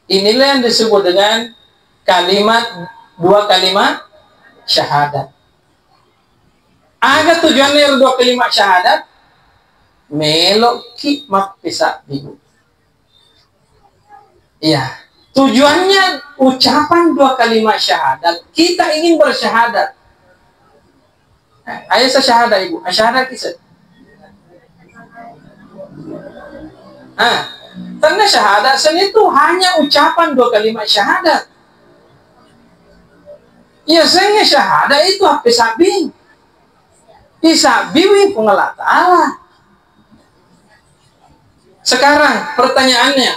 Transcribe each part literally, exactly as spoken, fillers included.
Inilah yang disebut dengan kalimat, dua kalimat syahadat. Aga tujuanna ero dua kalimat syahadat? Meloki mappesabbi. Iya. Tujuannya ucapan dua kalimat syahadat, kita ingin bersyahadat. Ayo sa syahadat, Ibu. Ah, syahadat kisa. Ah, karena syahadat seni itu hanya ucapan dua kalimat syahadat. Iya, seni syahadat itu apa sabi? Isabbiwi Puang Allah Ta'ala. Sekarang pertanyaannya,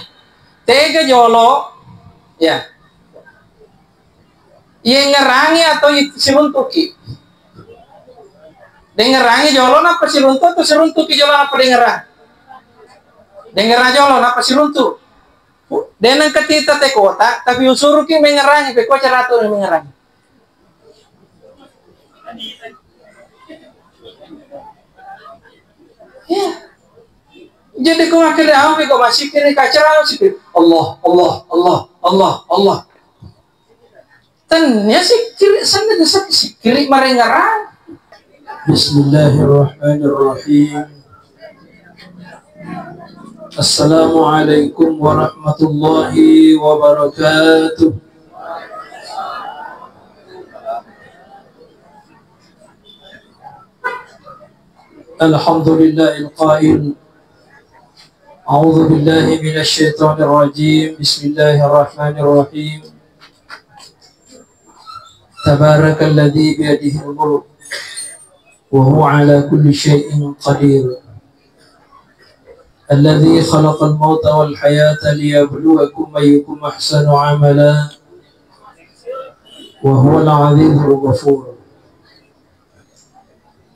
tega jolo, ya, yengerangi atau siruntuki? Dengerangi jolo napa siruntu atau siruntuki jolo napa dengerang? Dengerang jolo napa siruntu? Denang ketita te kota, tapi usuruki mengerangi, pekko ceratu mengerangi. Iya. Jadi ko makkeda, "Ampe ko massikkiri kacerang sikkiri. Allah, Allah, Allah, Allah, Allah." Tennia sikkiri, senna desa sikkiri marengerang. Bismillahirrahmanirrahim. Assalamualaikum warahmatullahi wabarakatuh. الحمد لله القائل: أعوذ بالله من الشيطان الرجيم. بسم الله الرحمن الرحيم. تبارك الذي بيده الملك وهو على كل شيء قدير. الذي خلق الموت والحياة ليبلوكم أيكم أحسن عملا وهو العزيز الغفور.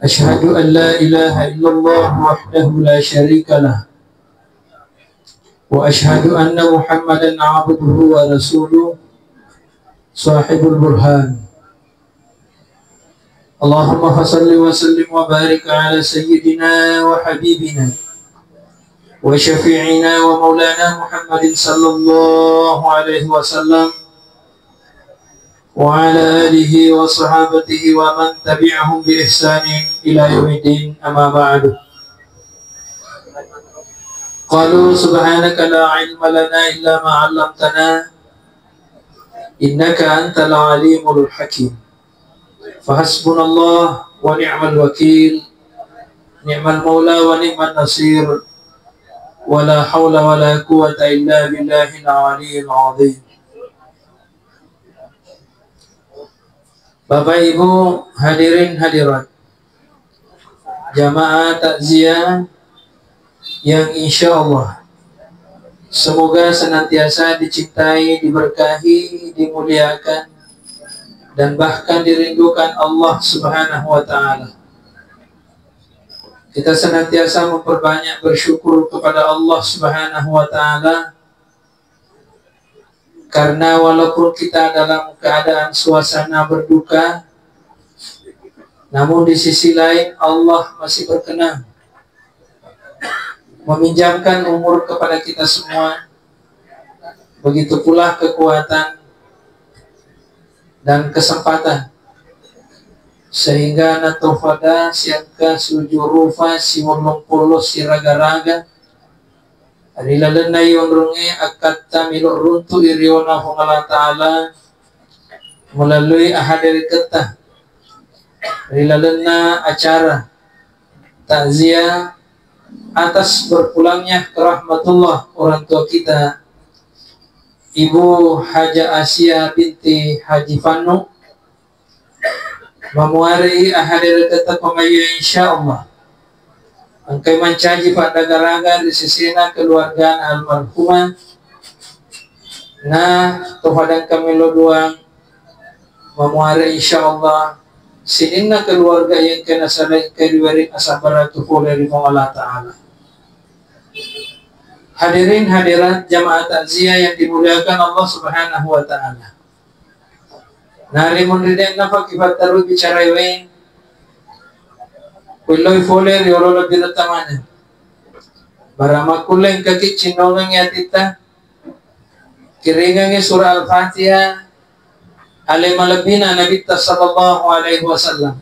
أشهد أن لا إله إلا الله وحده لا شريك له، وأشهد أن محمدا عبده ورسوله صاحب البرهان. اللهم فصل وسلم وبارك على سيدنا وحبيبنا وشفيعنا ومولانا محمد صلى الله عليه وسلم وعلى آله وصحابته ومن تبعهم بإحسان إلى يوم الدين، أما بعد. قالوا: سبحانك لا علم لنا إلا ما علمتنا، إنك أنت العليم الحكيم. فحسبنا الله ونعم الوكيل، نعم المولى ونعم النصير، ولا حول ولا قوة إلا بالله العلي العظيم. Bapak Ibu, hadirin hadirat, jamaah takziah yang insya Allah semoga senantiasa dicintai, diberkahi, dimuliakan, dan bahkan dirindukan Allah Subhanahu wa Ta'ala. Kita senantiasa memperbanyak bersyukur kepada Allah Subhanahu wa Ta'ala karena walaupun kita dalam keadaan suasana berduka, namun di sisi lain Allah masih berkenan meminjamkan umur kepada kita semua, begitu pula kekuatan dan kesempatan, sehingga natofada siangka sujurufa siwollong polo siraga-raga ri lalenna yonrongngé akkatta melo runtu'i riona Puang Allah Ta'ala melalui ahadéréketta ri lalenna acara takziah atas berpulangnya ke rahmatullah orang tua kita, Ibu Hajah Asia binti Haji Fannu, mamuarei ahadéréketta pamayo, insyaallah engkai mancaji paddagaraga ri sesena keluarga almarhumah. Na tofadangka melo doang mamuarei, insyaallah sininna keluarga yang kena salai engkai riwéréng asabbaratu polé ri Puang Allah Ta'ala. Hadirin hadirat jamaah takziah yang dimuliakan Allah Subhanahu wa Ta'ala. Nari munridé'na pakipatterui bicara iweng, kuilloi folé ri olo lebbi retta maneng. Bara makkullé engkaki cinnongengngi atitta, Kiringengngi surah Al-Fatihah ale malebbina Nabitta sallallahu alaihi wasallam.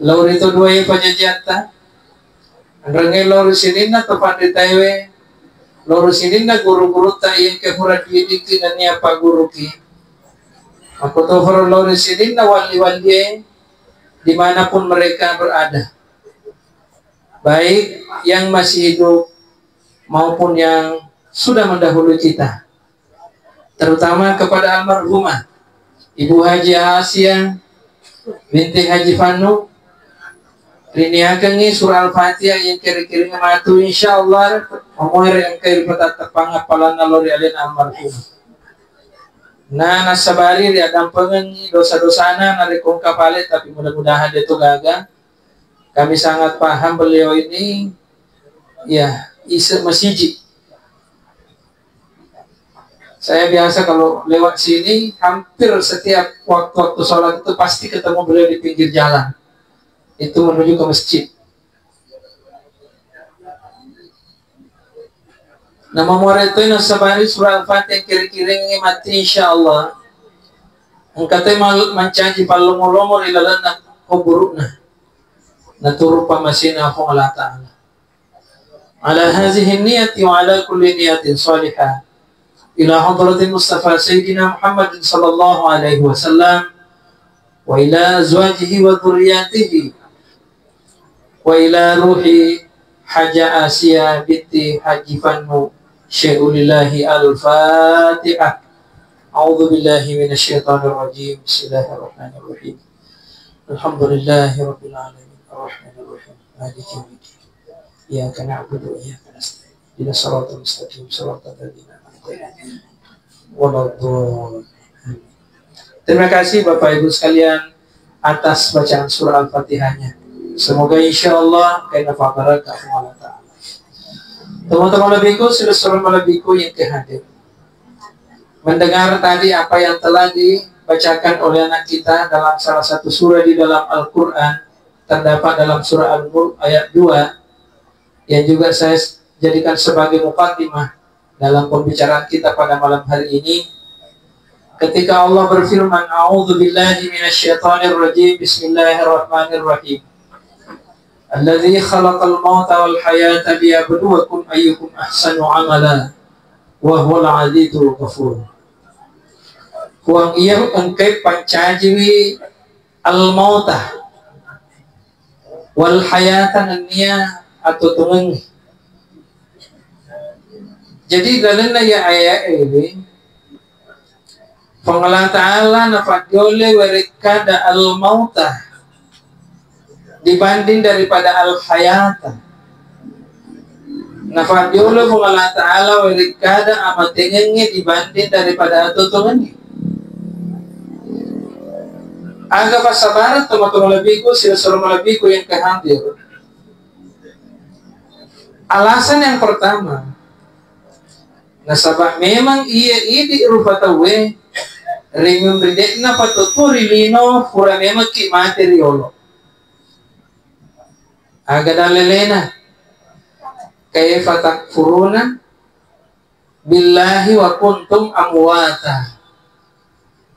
Lao ri to duae pajajiatta, enrengnge lao ri sininna to panritaewe, lao ri sininna guru-gurutta iya engka pura didikki nennia pagguruki. Makkotoparo lao ri sininna walli-wallie dimanapun mereka berada, baik yang masih hidup maupun yang sudah mendahului kita, terutama kepada almarhumah Ibu Haji Asia binti Haji Fanu, riniakengngi surah Al-Fatihah yang kira-kira matu, insyaallah, omoe engkai ripatattepang appalanna lao ri alena almarhumah. Na nassabari riaddampengengngi dosa-dosana narekko engka pale, tapi mudah-mudahan deto gaga. Kami sangat paham beliau ini, ya, ise masiji. Saya biasa kalau lewat sini, hampir setiap waktu-waktu sholat itu pasti ketemu beliau di pinggir jalan. Itu menuju ke masjid. Namamuare toi nassabari surah Al-Fatihah kira-kirangngi mati, insyaallah. Engka toi mal-, mancaji pallomo-lomo ri lalenna kuburu'na. Naturu pamasena Puang Allah Ta'ala. Ala hazihi niyati wa ala kulli niyatin salihah. Ila hadratin Mustafa Sayyidina Muhammadin sallallahu alaihi wasallam. Wa ila azwajihi wa dzurriyyatihi. Wa ila ruhi Haja Asia binti Haji Fannu Syai'ulillahi Al-Fatihah. A'udzu billahi minasyaitonir rajim. Bismillahirrahmanirrahim. Alhamdulillahi rabbil alamin. Arrahmanirrahim. Maliki yaumiddin. Iyyaka na'budu wa iyyaka nasta'in. Ihdinas siratal mustaqim. Siratal ladzina an'amta 'alaihim. Terima kasih Bapak Ibu sekalian atas bacaan surah Al-Fatihahnya. Semoga insyaallah kena barakah Allah Ta'ala. Teman-teman lebihku, saudara-saudara lebihku yang kehadir. Mendengar tadi apa yang telah dibacakan oleh anak kita dalam salah satu surah di dalam Al-Quran, terdapat dalam surah Al-Mulk ayat dua, yang juga saya jadikan sebagai mukaddimah dalam pembicaraan kita pada malam hari ini. Ketika Allah berfirman, "A'udzu billahi minasyaitonir rajim. Bismillahirrahmanirrahim. Alladzi khalaqal mauta wal hayata liyabluwakum ayyukum ahsanu amala wa huwal azizul ghafur." Puang iya engkai pancajiwi al-mauta wal hayata nennia atuo-tuongengngi. Jadi lalenna iya ayat ini, Puang Allah Ta'ala nafaddiolle werekkada al-mauta dibanding daripada al-hayata. Nafaddiolle Puang Allah Ta'ala werekkada amatengengnge dibanding daripada atuo-tuongengnge. Aga passabareng tomatoa malebbiku, silessureng malebbiku yang kehadir. Alasan yang pertama, nasaba memang iya idi rupa tauwe ri munri de'na patuttu ri lino pura memekki mate riolo. Aga dalelena? Kaifa takfuruna billahi wa kuntum amwata.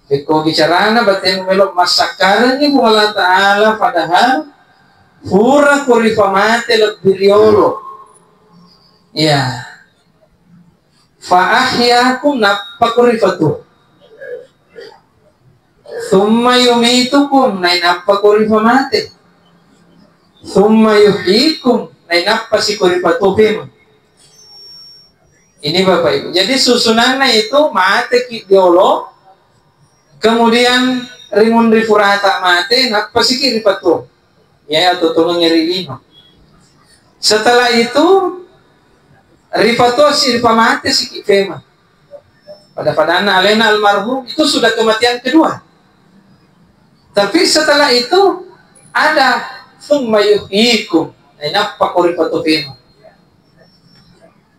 Pekko bicarana batemu melo massakkarengngi Puang Allah Ta'ala padahal pura ko ripamate lebbi riolo. Ya. Fa ahyakum, nappa ko ripatu. Summa yumitukum, nainappa ko ripamate. Summa yuhyikum, nainappa si ko ripatu fema. Ini Bapak Ibu. Jadi susunanna itu mateki diolo, kemudian rimunri purata mate, nappa siki ripatu. Ya, atuo-tuongengnge ri lino. Setelah itu, ripatuo si, ripamate siki fema. Pada-padanna alena almarhum itu sudah kematian kedua. Tapi setelah itu ada summa yuhyikum. Nainappa ko ripatuo fema.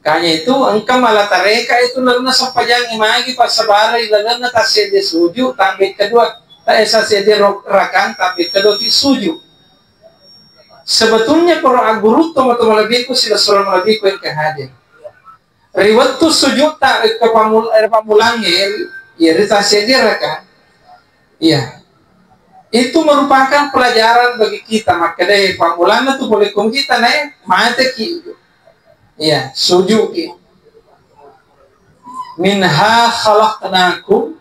Kanya itu engka mala tareka itu lalenna sempajangnge magi passabareng lalenna tassedde suju tambe kedua, ta esa sedde ro-, rakang tambe kedua ki suju. Sebetulnya koro aggurutto matu malebbiku silessureng malebbiku yang kehadir. Ri wettu sujudta, eh, ke pamul-, eh, pammulangnge, iya, ri tasseddi raka. Iya. Itu merupakan pelajaran bagi kita. Makkedai pammulanna tu pole ko kita nae, mateki. Iya, sujuki. Minha khalaqnakum.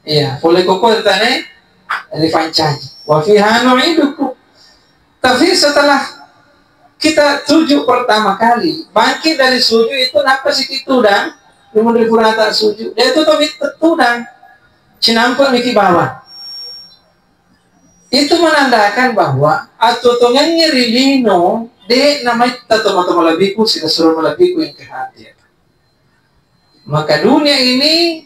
Iya, pole koko tane ripancaji. Wa fiha nu'idukum. Tapi setelah kita sujud pertama kali, bangkit dari sujud itu, napa siki tudang? Lumun ri purata sujud. Dia itu tomi tudang. Cinampe miki bawang. Itu menandakan bahwa atuotuongengnge ri lino, de namaitta tomatoa malebbiku, silessureng malebbiku yang ke hadir. Maka dunia ini,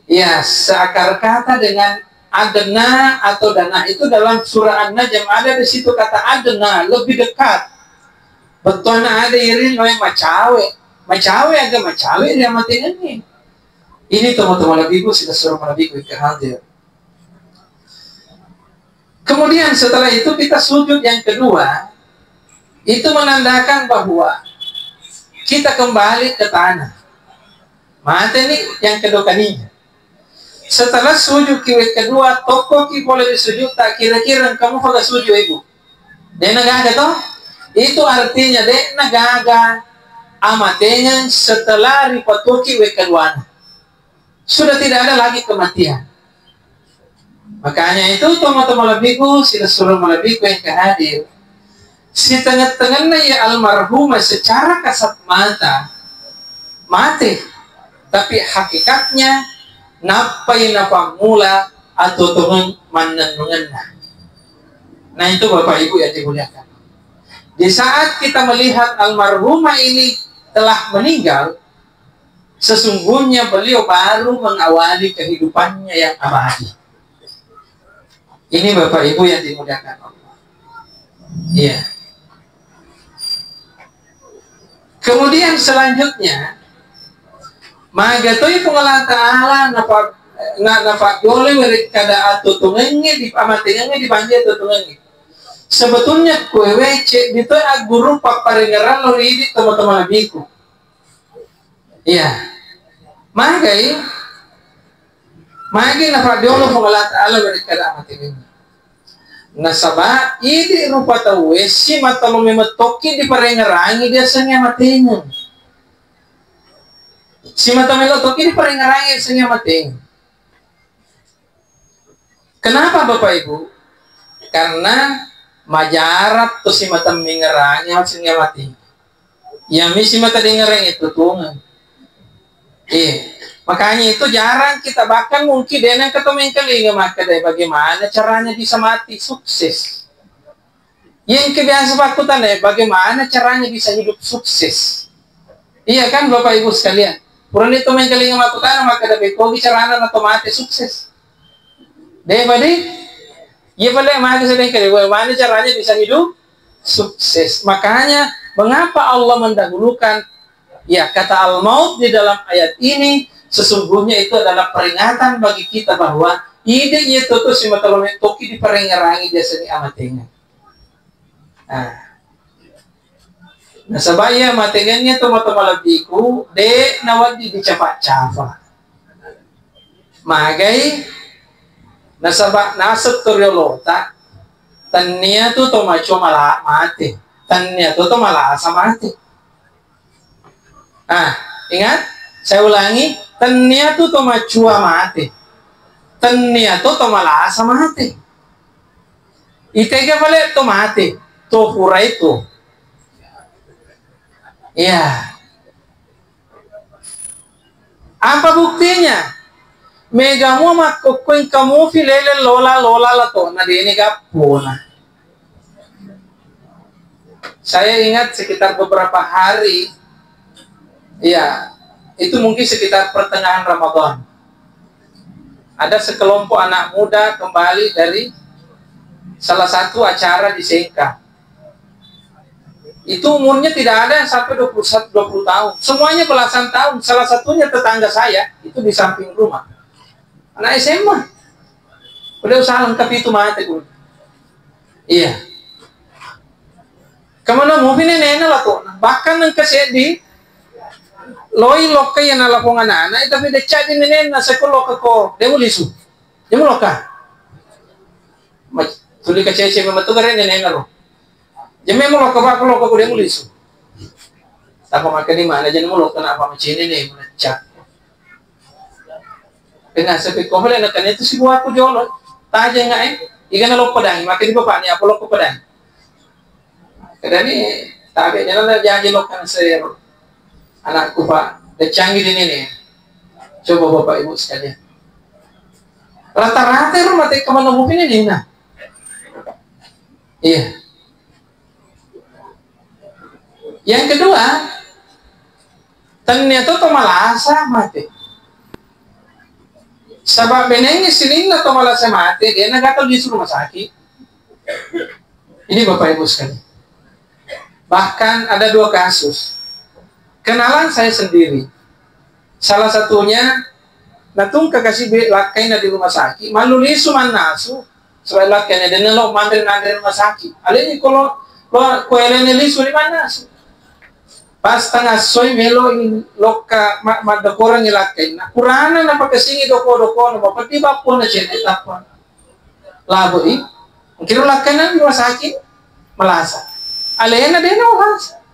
ya, seakar kata dengan adna atau dana. Itu dalam surah An-Najm ada di situ kata adna, lebih dekat. Bettuanna ada iring wae macawe. Macawe aga macawe ri amatengengnge. Ini tomatoa malebbiku, silessureng malebbiku yang ke hadir. Kemudian setelah itu kita sujud yang kedua, itu menandakan bahwa kita kembali ke tanah. Mate ni yang kedua kalinya. Setelah sujud ki wekka dua, tokko ki pole di sujud, tak kira-kira kamu pada sujud ibu. Dena gaga toh? Itu artinya dena gaga amatengeng setelah ripatuki wekka duana. Sudah tidak ada lagi kematian. Makanya itu, tomatoa malebbiku, silessureng malebbiku yang ke hadir. Sitengah-tengahnya ya almarhumah secara kasat mata mate, tapi hakikatnya nappai napammula atuotuongeng mannennungenna. Nah, itu Bapak Ibu yang dimuliakan. Di saat kita melihat almarhumah ini telah meninggal, sesungguhnya beliau baru mengawali kehidupannya yang abadi. Ini Bapak Ibu yang dimuliakan Allah. Iya. Kemudian selanjutnya, maga toi Puang Allah Ta'ala nafa-, na-, nafaddoloi werekkada atuotuongengnge di amatengengnge di panja atuotuongengnge. Sebetulnya kuewe ceddi toi agguru papparengerang lo ri idi tomatoa malebbiku. Iya. Magai, magai nafaddoloi Puang Allah Ta'ala werekkada amatengengnge. Nasaba idi rupa tauwe simata lo memettoki diparengerangi diasengnge amatengeng. Simata melo tokki diparengerangi diasengnge amatengeng. Kenapa Bapak Ibu? Karena majarang to simata mengngerangi diasengnge amatengeng. Iyami simata dengereng itu tuongang. Eh, makanya itu jarang kita, bahkan mungkin dena engka to mengkalinga makkeda bagaimana caranya bisa mati sukses. Yang kebiasa pakkutana, bagaimana caranya bisa hidup sukses? Iya kan, Bapak Ibu sekalian? Purani to mengkalinga makkutana, makkeda, "Bekogi carana nato mate sukses." Deh, Pak, deh? Iya, Pak, deh, maka sedang kali, bagaimana caranya bisa hidup sukses? Makanya, mengapa Allah mendahulukan, ya, kata al-maut di dalam ayat ini? Sesungguhnya itu adalah peringatan bagi kita bahwa ide iya toto simata lo mettoki diparengerangi diasengnge amatengeng. Nah. Nasaba iya amatengengnge tomatoa malebbiku, de nawedding dicafa-cafa. Magai, nasaba naseng to riolota, tennia tu to macua mala-, mate, tennia tu to malasa mate. Ah, ingat, saya ulangi, tennia tu to macua mate, tennia tu to malasa mate. Itega pale to mate, to purai tu. Iya. Apa buktinya? Mega mua makkukkuing kamufi lele lola-lola latona dene gappona. Saya ingat sekitar beberapa hari, ya, itu mungkin sekitar pertengahan Ramadan. Ada sekelompok anak muda kembali dari salah satu acara di Sengkang. Itu umurnya tidak ada yang sampai dua puluh satu, dua puluh tahun. Semuanya belasan tahun. Salah satunya tetangga saya, itu di samping rumah. Anak S M A. Udah usaha lengkap itu mate, Bu. Iya. Kemana mufi nenena latona. Bahkan engka seddi, Loi lokka iya nalapong anana, eh, tapi decca di nenenna, seko lokka ko, de mulisu. De mulokka. Ma-, tuli kacece memang tu kare nenenna ro. Jemme mulokka, Pak, lokka ko de mulisu. Apa makkani mana jadi mulokka, napa macene ne, menecak. Kena sepi ko hole na kane tu si buaku jolo. Taje nga, eh. Iga na lokka dang, makkani bapak ni apa lokka dang. Kedani tabe jana na jaji lokka na sero. Anakku, Pak, de canggih ini nih. Coba Bapak Ibu sekalian. Rata-rata rumah tangga mana mungkin ini nah. Iya. Yang kedua, ternyata to malasa mate. Sabab benengi sininna to malasa mate, de na gaga lisu rumah sakit. Ini Bapak Ibu sekalian. Bahkan ada dua kasus. Kenalan saya sendiri. Salah satunya, natungka kasi be lakkaina di rumah sakit, mallu lisu mannasu, sebab lakkaina de na lo manre-nanre rumah sakit. Aleni kolo, lo, ko aleni lisu ri mannasu. Pas tengah soi melo lokka ma-, maddokorengngi lakkainna. Purana napakasingi doko-doko, na mapeddi bappo na cedde tappa. Labui, engkiro lakkainna di rumah sakit, malasa. Alena dena malasa.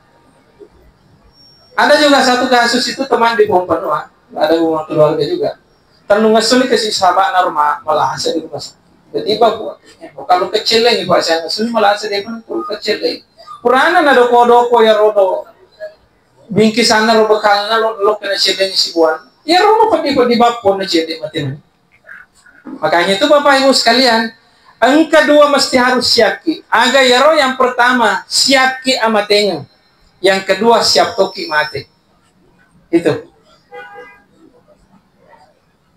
Ada juga satu kasus itu teman di Pompano, ah. Ada hubungan keluarga juga. Tennung ngasuni ke si sahabat na rumah, malasa di rumah sakit. Tiba-tiba buat, kalau kecil lagi, Pak, saya ngasuni malasa dia pun kalau kecil lagi. Purana na doko-doko ya rodo. Bingkisanna ro bekalna lo, lo kena cedde sibuan. Ya rodo pedi-pedi bappo na cedde mati. Makanya itu Bapak Ibu sekalian, engka dua mesti harus siapki. Aga yaro yang pertama, siapki amatengeng. Yang kedua, siap toki mate. Itu.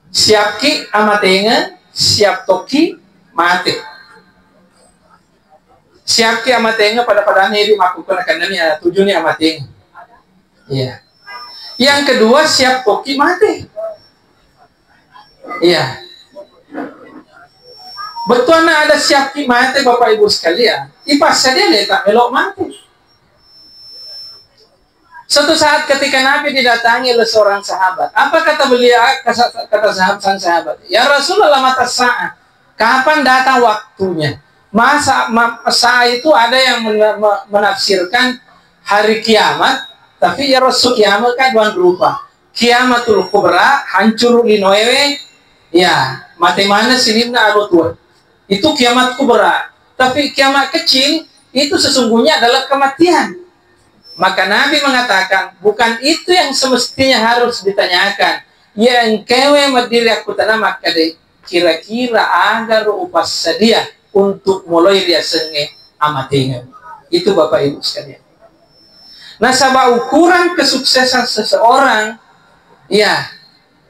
Siapki amatengeng, siap toki mate. Siapki amatengeng pada-padanya ini makukuna kanami ya tujuh ni amatengeng. Iya. Yang kedua, siap toki mate. Iya. Betul, anak ada siap ki mate, Bapak Ibu sekalian. Ipassadia le tak melok mate. Suatu saat ketika Nabi didatangi oleh seorang sahabat, apa kata beliau, kata sahabat, sang sahabat, "Ya Rasulullah, mata saat? Kapan datang waktunya?" Masa, ma-, saat itu ada yang mena-, me-, menafsirkan hari kiamat, tapi ya Rasul, kiamat kan dua rupa. Kiamatul kubra, hancuru linoewe, ya, mate mana sininna anu tua. Itu kiamat kubra. Tapi kiamat kecil, itu sesungguhnya adalah kematian. Maka Nabi mengatakan, bukan itu yang semestinya harus ditanyakan. Ya, engkewe madiri aku tanah makkade, kira-kira aga ro upassadia untuk mulai riasengnge amatengeng. Itu Bapak Ibu sekalian. Nasaba ukuran kesuksesan seseorang, ya,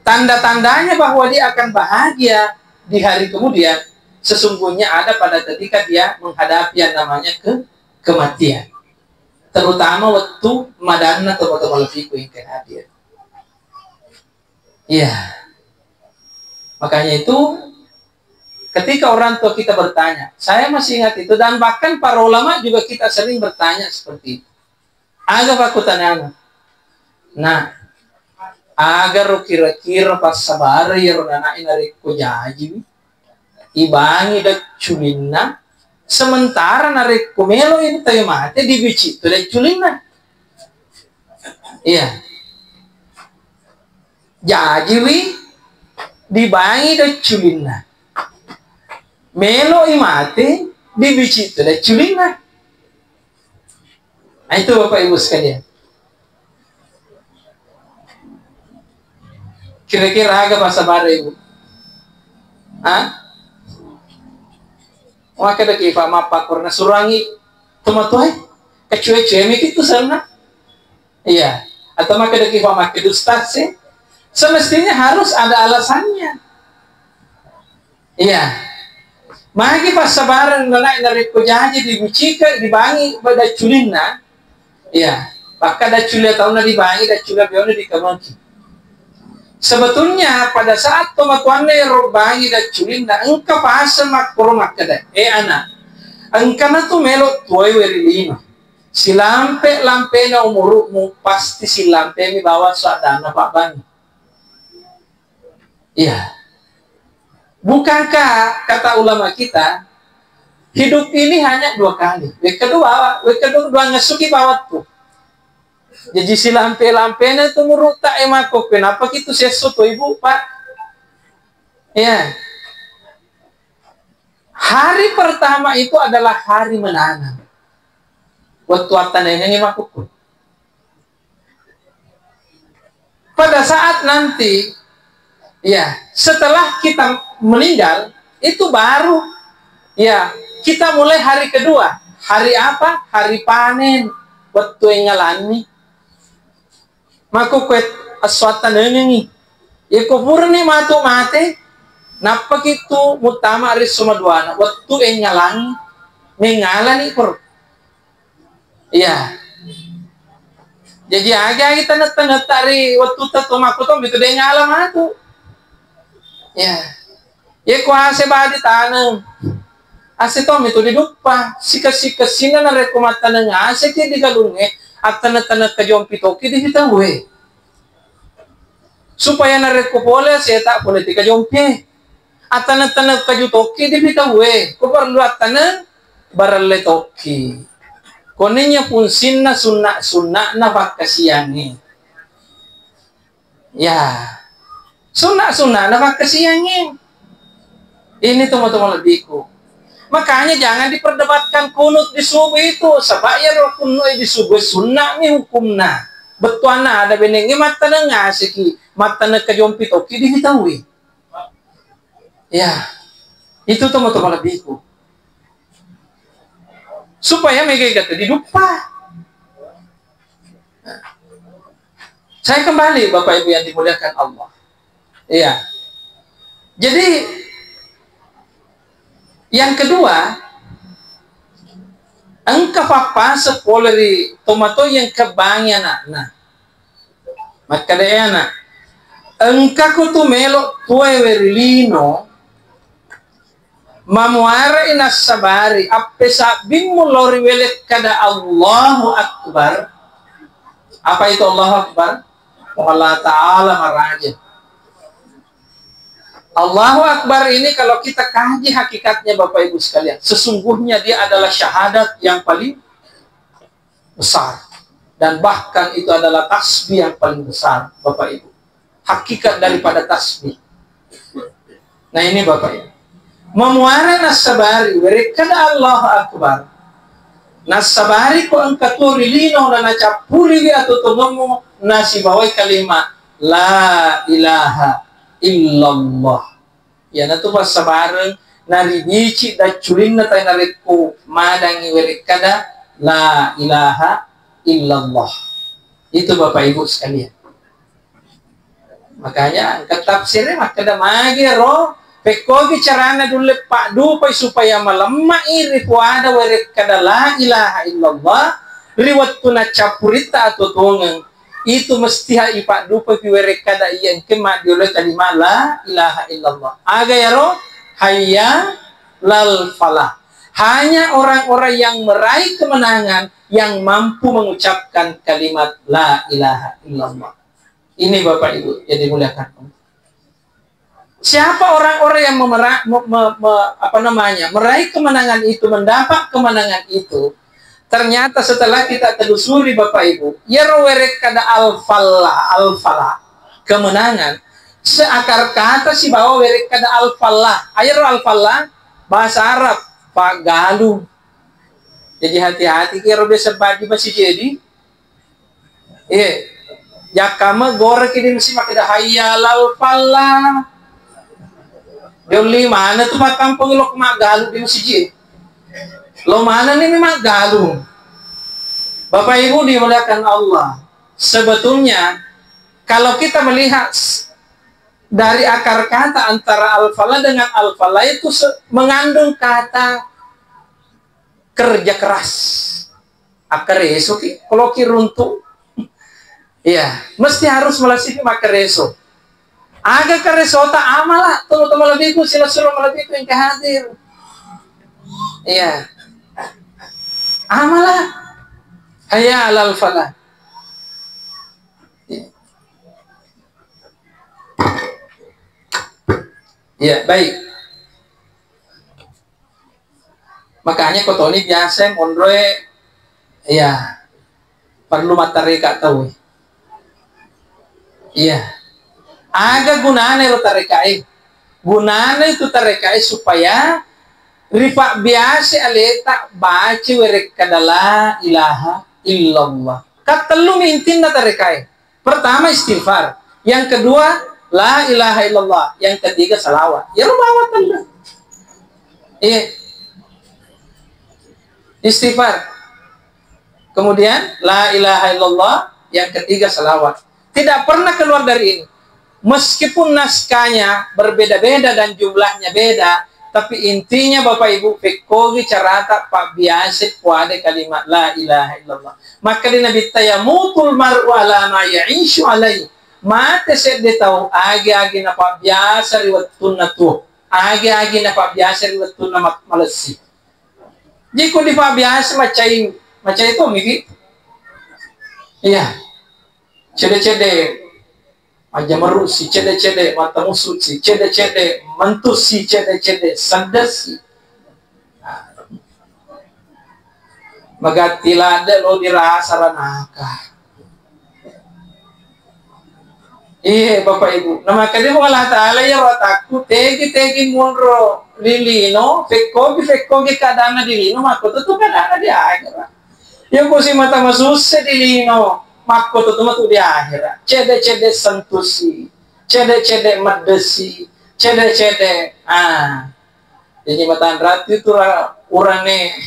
tanda-tandanya bahwa dia akan bahagia di hari kemudian, sesungguhnya ada pada ketika dia menghadapi yang namanya ke-, kematian. Terutama waktu madanna tau-tau malepiku yang hadir. Iya. Makanya itu, ketika orang tua kita bertanya, saya masih ingat itu, dan bahkan para ulama juga kita sering bertanya seperti itu. Aga pakkutanana? Nah, aga ro kira-kira passabareng iyaro nanae narekko jajiwi? Ibangi dacculinna, sementara narekko melo intai mate, dibicik tu dacculinna. Iya. Jajiwi, dibangi dacculinna. Melo i mate, dibicik tu dacculinna. Nah, itu Bapak Ibu sekalian. Kira-kira aga passabareng, Ibu? Hah? Makkeda ki, Pak, mappakkorna surangi tomatoae. Kacue-cue mi kitu sanna. Iya. Atau makkeda ki, Pak, makkeda ustaz sih. Semestinya harus ada alasannya. Iya. Magi passabareng nanae narekko jaji dibicika, dibangi dacculinna. Iya. Pakka daccule taunna dibangi, daccule beona dikamaki. Sebetulnya pada saat tomatoanna ero bangi dacculinna, engka paseng makkoro makkeda, "Eh, anak, engkana tu melo tuoe weri lima." Silampe-lampena umuru'mu, pasti silampemi bawang suadanna pabbangi. Iya. Bukankah kata ulama kita, hidup ini hanya dua kali. Wekka dua, wekka dua, dua ngessuki bawattu. Jadi silampe-lampena tu umuru'ta e makko, kenapa kitu sesso to ibu, Pak? Iya. Hari pertama itu adalah hari menanam. Wettu attanengengi makkukku. Pada saat nanti, ya, setelah kita meninggal, itu baru, ya, kita mulai hari kedua. Hari apa? Hari panen. Wettu engngalanni. Makkukue esso attanengengi. Yekko purani matu mate, nappaki tu muttama ri esso maduana, wettu engngalangi, mengngalani per. Iya. Jaji agi-agi taneng-tanengta ri wettutta to makko to, mitu de' ngala matu. Iya. Yekko ase badi taneng, ase tommi tu diduppa. Sikessi-kessinna narekko mattaneng aseki di galungnge, attaneng-taneng kajompi tokki di sitaue. Supaya narekko pole aseta pole ti kajompie. Attaneng-taneng kaju tokki di sitaue. Ko perlu attaneng barelle tokki. Konninya fungsinna sunna-sunna'na pakkasiangnge. Ya, sunna-sunnana pakkasiangnge. Ini tomatoa malebbiku. Makanya jangan diperdebatkan kunut di subuh itu, sebab ya ro kunut di subuh sunnah ni hukumna. Bettuanna ada benengnge mattaneng aseki, mattaneng kajompi tokki di sitaue. Ya, itu tomatoa malebbiku. Supaya mega-mega tu diduppa. Saya kembali, Bapak Ibu yang dimuliakan Allah. Iya. Jadi, yang kedua, engka fappaseng pole ri tomatoa yang kebangi anakna. Makkeda anak, engka ko tu melo tuae ri lino, mamuarai nassabari, appesabbimmu lao ri welekkada Allahu Akbar. Apa itu Allahu Akbar? Oh, Allah Ta'ala maraja. Allahu Akbar ini kalau kita kaji hakikatnya, Bapak Ibu sekalian, sesungguhnya dia adalah syahadat yang paling besar. Dan bahkan itu adalah tasbih yang paling besar, Bapak Ibu. Hakikat daripada tasbih. Nah, ini Bapak Ibu. Mamuara nassabari, werekkada Allahu Akbar. Nassabari ko engka tuo ri lino na nacappuriwi atuo tongemmu nasibawai kalimat la ilaha illallah. Iyanatu passabareng naribici dacculinna tai narekko madangngi werekkada la ilaha illallah. Itu Bapak Ibu sekalian. Makanya engka tafsirnya makkeda magi ro pekkogi carana dulle paddupai supaya malemma'i ripuada werekkada la ilaha illallah ri wettu naccappuritta atuo tongeng. Itu mesti ha ipaddupapi werekkada iya engke maddiolo kalimat la ilaha illallah. Aga yaro? Hayya lal falah. Hanya orang-orang yang meraih kemenangan yang mampu mengucapkan kalimat la ilaha illallah. Ini Bapak Ibu yang dimuliakan Allah. Siapa orang-orang yang memera-, me-, me-, me-, apa namanya, meraih kemenangan itu, mendapat kemenangan itu? Ternyata setelah kita telusuri, Bapak Ibu, iyaro werekkada al-falah, al-falah, kemenangan, seakar kata sibawa werekkada al-falah. Ayaro al-falah, bahasa Arab, paggalung. Jadi hati-hati ki ero biasa badi masih jadi. Iya. Jakkama goraki di masjid makkeda hayya alal falah. Jolli mana tu makkampong lo maggalung di masjid. Lo mana ni maggalung. Bapak Ibu dimuliakan Allah. Sebetulnya kalau kita melihat s-, dari akar kata antara al-falah dengan al-falah itu se-, mengandung kata kerja keras. Akkaresoki, koloki runtu. Iya, mesti harus melasipi makkareso. Aga karesota amala, tolo-tolo malebbiku, sila suruh malebbiku yang hadir. Iya. Amala. Hayya alal falah. Iya. Iya, baik. Makanya kotoni biasa monroe, iya, perlu mattareka tau. Iya. Aga gunana ero tarekae? Gunana itu tarekae supaya ripabbiasa aleta baca werekkada la ilaha illallah. Katellumi intinna tarekae. Pertama istighfar, yang kedua la ilaha illallah, yang ketiga salawat. Ya, lu bawa tanda. Iya. Istighfar. Kemudian la ilaha illallah, yang ketiga salawat. Tidak pernah keluar dari ini. Meskipun naskahnya berbeda-beda dan jumlahnya beda, tapi intinya Bapak Ibu, pekkogi carata pabbiasa kuade kalimat la ilaha illallah. Maka di Nabi ta, "Yamutul mar'u ala ma ya'ishu alai." Mate sedde tau agi-agi napabbiasa ri wettunna tuo. Agi-agi napabbiasa ri wettunna ma-, malessi. Jiko dipabbiasa macai, macai to miki. Iya. Cede-cede Majjamerru si cede-cede, mattamusu si cede-cede, mentu si cede-cede, sedde si. Magatti ladde lo dirasa ranaka. Iye, Bapak Ibu. Namakkeda Puang Allah Ta'ala, iya watakku tegi-tegi munro ri lino, fekkogi-fekkogi keadaanna di lino, makko tu keadaanna di akhirat. Iya ko si mata masusse di lino, makko tu matu di akhirat. Cede-cede sentusi, cede-cede meddesi, cede-cede, ah. Jadi matanratu tu ra-, urane,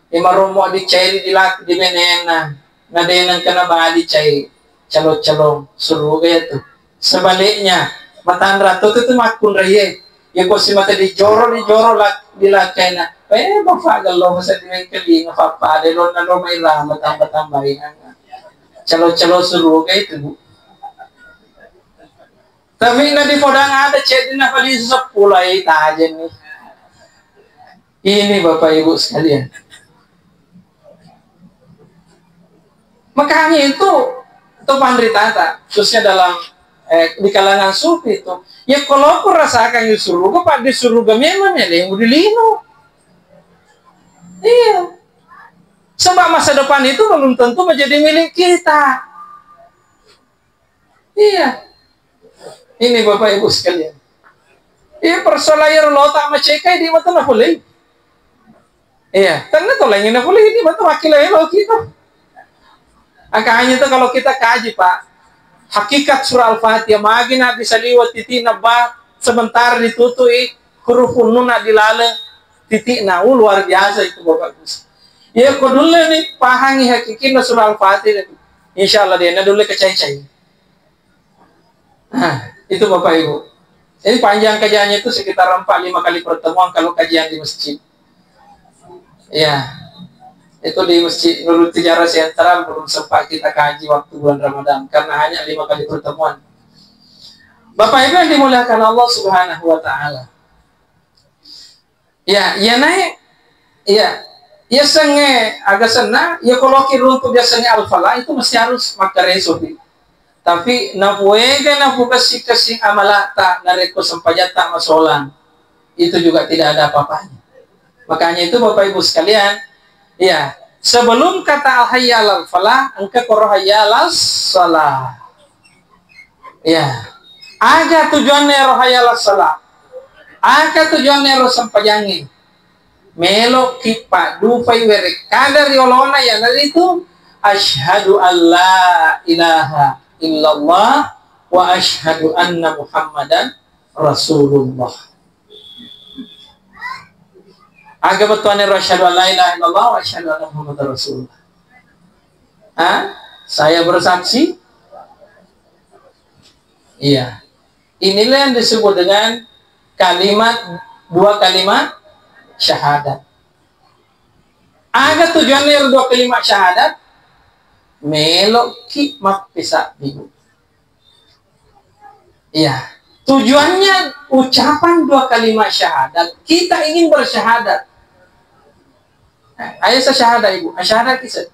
iya marommo dicairi di lak-, di benena, na de nengka nabali cai, calo-calo suruga iya tu. Sebaliknya, matanratu tu, tu makkunraie. Iya ko si mata dijoro, dijoro lak-, di lakkaina. Eh, bapak gello masa di mengkelinga, papa de lo na lo mai lama tambah-tambahi. Calo-calo suruga itu, Bu. Tapi na di podang ada ceddi na pali seppulo ai tajeng ni. Ini Bapak Ibu sekalian. Makanya itu, itu panritata, khususnya dalam, eh, di kalangan sufi itu. Ya kalau aku rasakan di suruga, Pak, di suruga memang ya, yang di lino. Iya. Sebab masa depan itu belum tentu menjadi milik kita. Iya. Ini Bapak Ibu sekalian. Iya, persoalan iyaro lota macekai di mata napulai. Iya, tenna to lainna napulai di mata makkilai lo kita. Makanya itu kalau kita kaji, Pak, hakikat surah Al-Fatihah, magi na disaliwa titik na ba sementara ditutui huruf nun na di laleng titik na, uh, luar biasa itu Bapak Ibu. Iya, ko dulu ni pahangi hakikinna surah Al-Fatihah. Insya Allah dia na dulu kecai-cai. Nah, itu Bapak Ibu. Jadi panjang kajiannya itu sekitar empat lima kali pertemuan kalau kajian di masjid. Ya, itu di Masjid Nurul Tijarah Sentral belum sempat kita kaji waktu bulan Ramadan karena hanya lima kali pertemuan. Bapak Ibu yang dimuliakan Allah Subhanahu wa Ta'ala. Ya, iya naik. Iya. Iya senge, aga senna, iya koloki runtuk dia senge Al-Falah itu mesti harus makkareso pi. Tapi napuega napukessi-kessi amalata narekko sempajatta masolang, itu juga tidak ada apa-apanya. Makanya itu Bapak Ibu sekalian, ya, sebelum kata hayya alal falah, engka koro hayya alas salah. Ya. Aga tujuanna ero hayya alas salah? Aga tujuanna ero sempajangnge? Meloki paddupai werekkada ri olona, iyanaritu, "Asyhadu alla ilaha illallah wa asyhadu anna Muhammadan Rasulullah." Aga bettuanna ero asyhadu alla ilaha illallah wa asyhadu anna Muhammadan Rasulullah? Hah? Saya bersaksi? Iya. Inilah yang disebut dengan kalimat, dua kalimat syahadat. Aga tujuanna ero dua kalimat syahadat? Meloki mappesabbi. Iya. Tujuannya ucapan dua kalimat syahadat. Kita ingin bersyahadat. Ayo syahadat, Ibu. Syahadat kisah.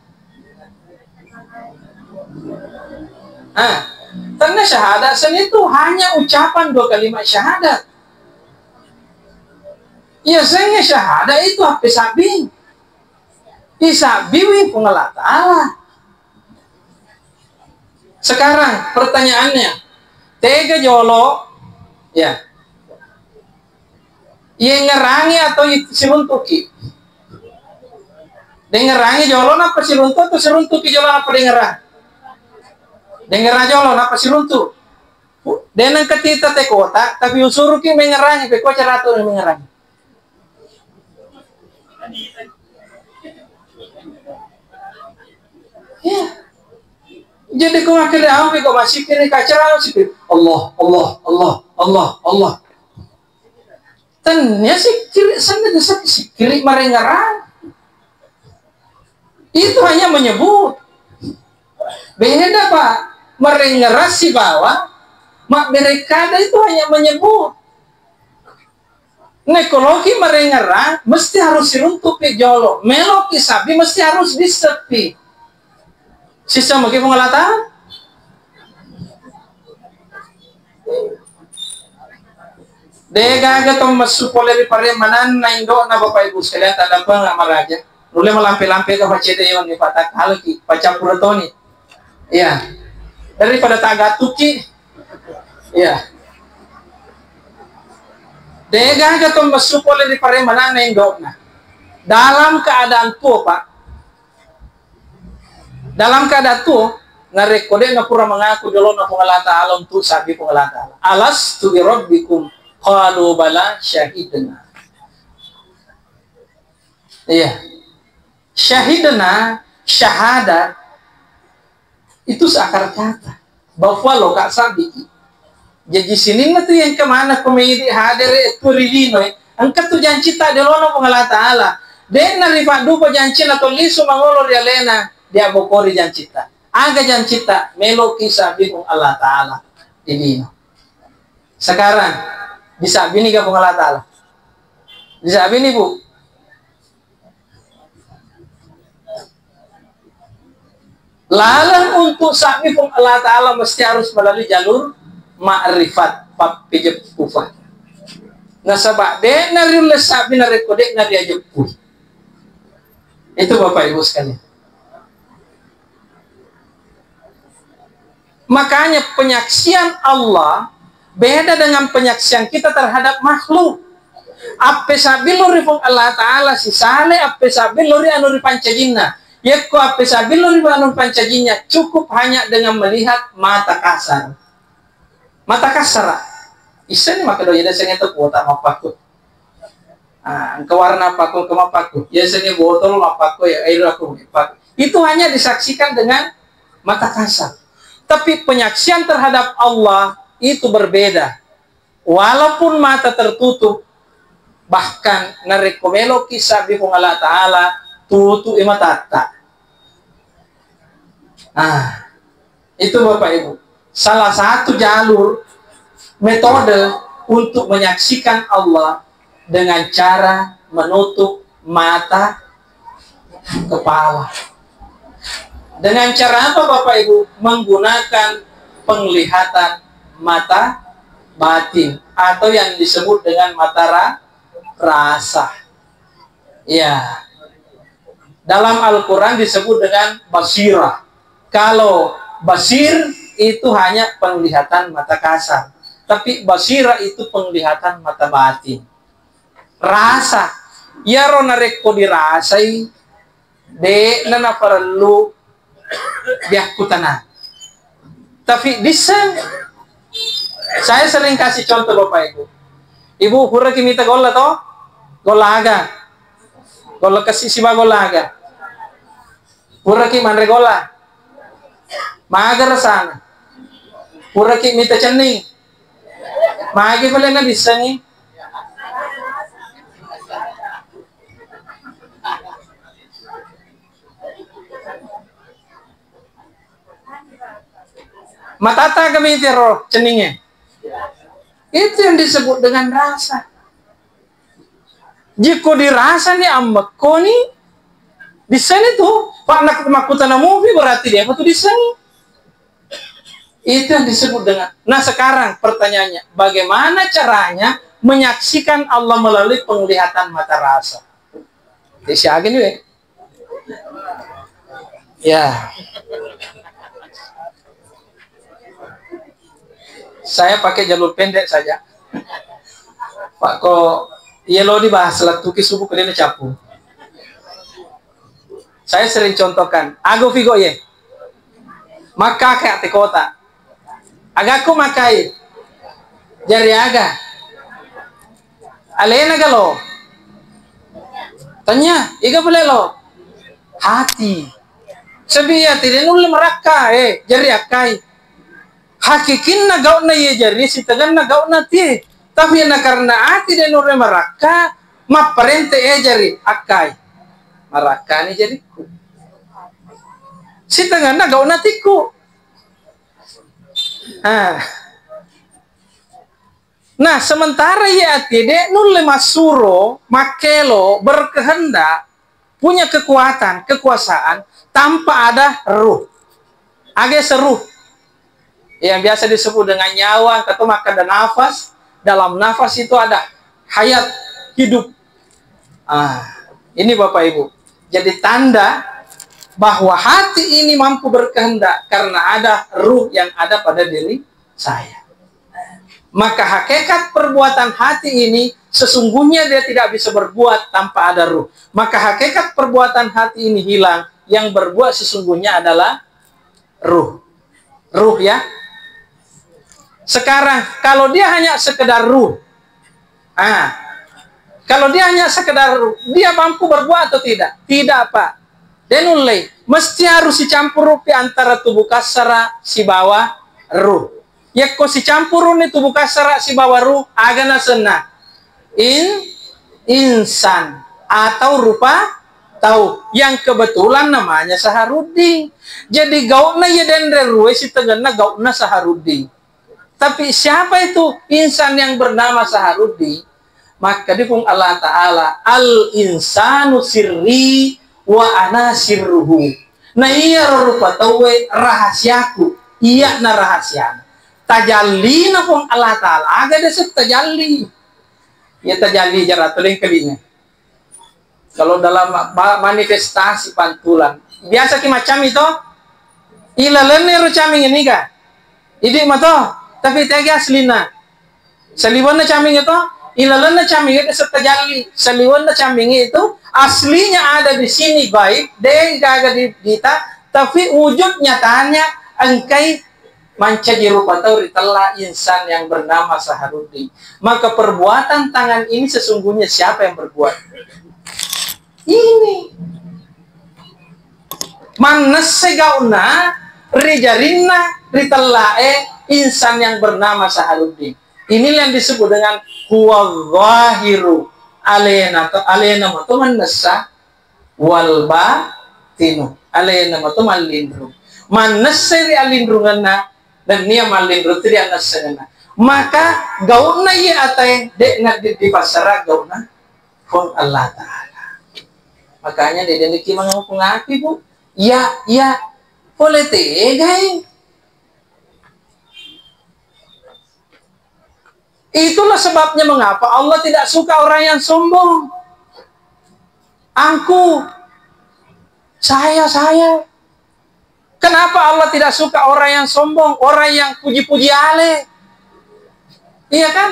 Nah, karena syahadat sen itu hanya ucapan dua kalimat syahadat. Iya, sengnge syahadat itu hape sabbi. Isabbiwi Puang Allah Ta'ala. Sekarang pertanyaannya, tega jolo, ya, iyengngerangi atau i-, siruntuki? Dengngerangi jolo nappa siruntu atau siruntuki jolo nappa dengngerang? Dengngerang jolo nappa siruntu. De nengka tita te kota, tapi usuruki mengngerangi, pekko caratu mengngerangi. Iya. Jadi ko makkeda ampe ko massikkiri kacara sikkiri. Allah, Allah, Allah, Allah, Allah. Tennia sikkiri, senna desa sikkiri marengngerang. Itu hanya menyebut. Beda, Pak. Marengngerang sibawa mabbere kada itu hanya menyebut. Nekko loki marengngerang, mesti harus siruntupi jolo. Meloki sabbi, mesti harus dissepi. Sisseng maki Puang Allah Ta'ala. De gaga to messu pole ri paremananna indo'na, Bapak Ibu sekalian, taddampengeng maraja. Nulle malampe-lampe ka pacede yonni, patakkalki, pacampur toni. Iya. Daripada tagattuki. Iya. De gaga to messu pole ri paremananna indo'na. Dalam keadaan tuo, Pak. Dalam keadaan tuo, narekko de napura mengaku jolona Puang Allah Ta'ala untuk sabbi Puang Allah Ta'ala. "Alastu birabbikum?" Qalu bala syahidna. Iya. Syahidna, syahadat, itu seakar kata. Bahwa loka sabbiki. Jaji sininna tu yang kemana komedi hadere tu ri lino, eh. Engka tu jancita di lona Puang Allah Ta'ala. De'na rifaddupa jancina to lisu mangolo ri alena, dia bokori jancita. Aga jancita, meloki sabbi Puang Allah Ta'ala di lino. Sekarang, disabbini ga Puang Allah Ta'ala? Disabbini, Bu? Laleng untuk sabbi Puang Allah Ta'ala mesti harus melalui jalur ma'rifat, pappejeppufang. Nasaba de'na riulle sabbi narekko de'na riajeppui. Itu Bapak Ibu sekalian. Makanya penyaksian Allah beda dengan penyaksian kita terhadap makhluk. Appesabbillo ri Puang Allah Ta'ala sisale appesabbillo ri anu ri pancajinna. Yekko appesabbillo ri anu pancajinna cukup hanya dengan melihat mata kasar. Mata kasar. Isseni makkeda iya sengnge to kuota mappakku. Ah, engka warna apa ko, engka mappakku. Iya sengnge botol mappakku, ya, air aku mappakku. Itu hanya disaksikan dengan mata kasar. Tapi penyaksian terhadap Allah itu berbeda. Walaupun mata tertutup, bahkan narekko meloki sabbi Puang Allah Ta'ala, tutu'i matatta. Ah, itu Bapak Ibu, salah satu jalur metode untuk menyaksikan Allah dengan cara menutup mata kepala. Dengan cara apa, Bapak Ibu? Menggunakan penglihatan mata batin atau yang disebut dengan mata ra-, rasa. Ya. Dalam Al-Quran disebut dengan basirah. Kalau basir itu hanya penglihatan mata kasar. Tapi basirah itu penglihatan mata batin. Rasa. Iyaro narekko dirasai, de'na naparellu diakkutana. Tapi disseng. Saya sering kasih contoh, Bapak Ibu. Ibu, puraki mita golla to? Golla aga? Golla kessi siba golla aga? Puraki manre golla? Maga rasana? Puraki mita cenning? Magi pale na dissengi? Matata kami tiro cenninge. Itu yang disebut dengan rasa. Jiko dirasa ni ambekkoni, dissengi tu. Pak nak makkutana mupi berarti dia apa tu dissengi. Itu yang disebut dengan, nah, sekarang pertanyaannya, bagaimana caranya menyaksikan Allah melalui penglihatan mata rasa? Siaga ni, weh? Ya. Saya pakai jalur pendek saja. Pak, ko iya lo dibahas, lettuki subuh ke dena capu. Saya sering contohkan, ago figo ye. Maka kayak tekota. Agaku makai. Jari aga. Alena galo. Tanya, iga pale lo? Hati. Sebi ati de nulle marakka, eh, jari akkai. Hakikinna gau'na iye jari, sitengenna gau'na tie. Tapi na karena ati de nure marakka, mapparente, eh, jari akkai. Marakkani jarikku. Sitengenna gau'na tikku. Ah. Nah, sementara iye ati de nulle massuro, makkelo, berkehendak, punya kekuatan, kekuasaan tanpa ada ruh. Age seruh. Yang biasa disebut dengan nyawa, engka to makkeda nafas, dalam nafas itu ada hayat, hidup. Ah, ini Bapak Ibu. Jadi tanda bahwa hati ini mampu berkehendak karena ada ruh yang ada pada diri saya. Maka hakikat perbuatan hati ini sesungguhnya dia tidak bisa berbuat tanpa ada ruh. Maka hakikat perbuatan hati ini hilang, yang berbuat sesungguhnya adalah ruh. Ruh, ya. Sekarang kalau dia hanya sekedar ruh, ah, kalau dia hanya sekedar ruh, dia mampu berbuat atau tidak? Tidak, Pak. De nullei. Mesti harus sicampurupi antara tubuh kassara sibawa ruh. Yakko sicampuruni tubuh kassara sibawa ruh, aga nasenna? In-, insan atau rupa tau yang kebetulan namanya Saharuddin. Jadi gau'na iya denre ruh e sitengenna gau'na Saharuddin. Tapi siapa itu insan yang bernama Saharuddin? Makkeda Puang Allah Ta'ala, "Al insanu sirri wa ana sirruhu." Na iyaro rupa tauwe rahasiaku, iyana rahasiana. Tajallina Puang Allah Ta'ala, aga dese tajalli. Ya tajalli jara toleng kelinga. Kalau dalam ma-, manifestasi pantulan, biasa ki macami to, ilalenna ro caming niga, idi mato, tapi tega aslina. Saliwenna caming itu, ilalenna caming itu serta jalli. Saliwenna caming itu aslinya ada di sini gaib, de gaga di kita, tapi wujud nyatanya engkai mancaji rupa tau ritella insan yang bernama Saharuddin. Maka perbuatan tangan ini sesungguhnya siapa yang berbuat? Ini. Mannesse gau'na ri jarinna ritella e insan yang bernama Saharuddin. Inilah yang disebut dengan huwa zahiru. Alena to, alena mato mannessa, wal batinu, alena mato mallinrung. Mannessai ri allinrungenna, nennia mallinrung tu ri annassengenna. Maka gau'na iya atae de'na di-, dipassara gau'na Puang Allah Ta'ala. Makanya de, de, de ki mangaku-ngaku, Bu. Ya, ya. Pole tegai. Itulah sebabnya mengapa Allah tidak suka orang yang sombong. Angku, saya, saya. Kenapa Allah tidak suka orang yang sombong, orang yang puji-puji ale? Iya kan?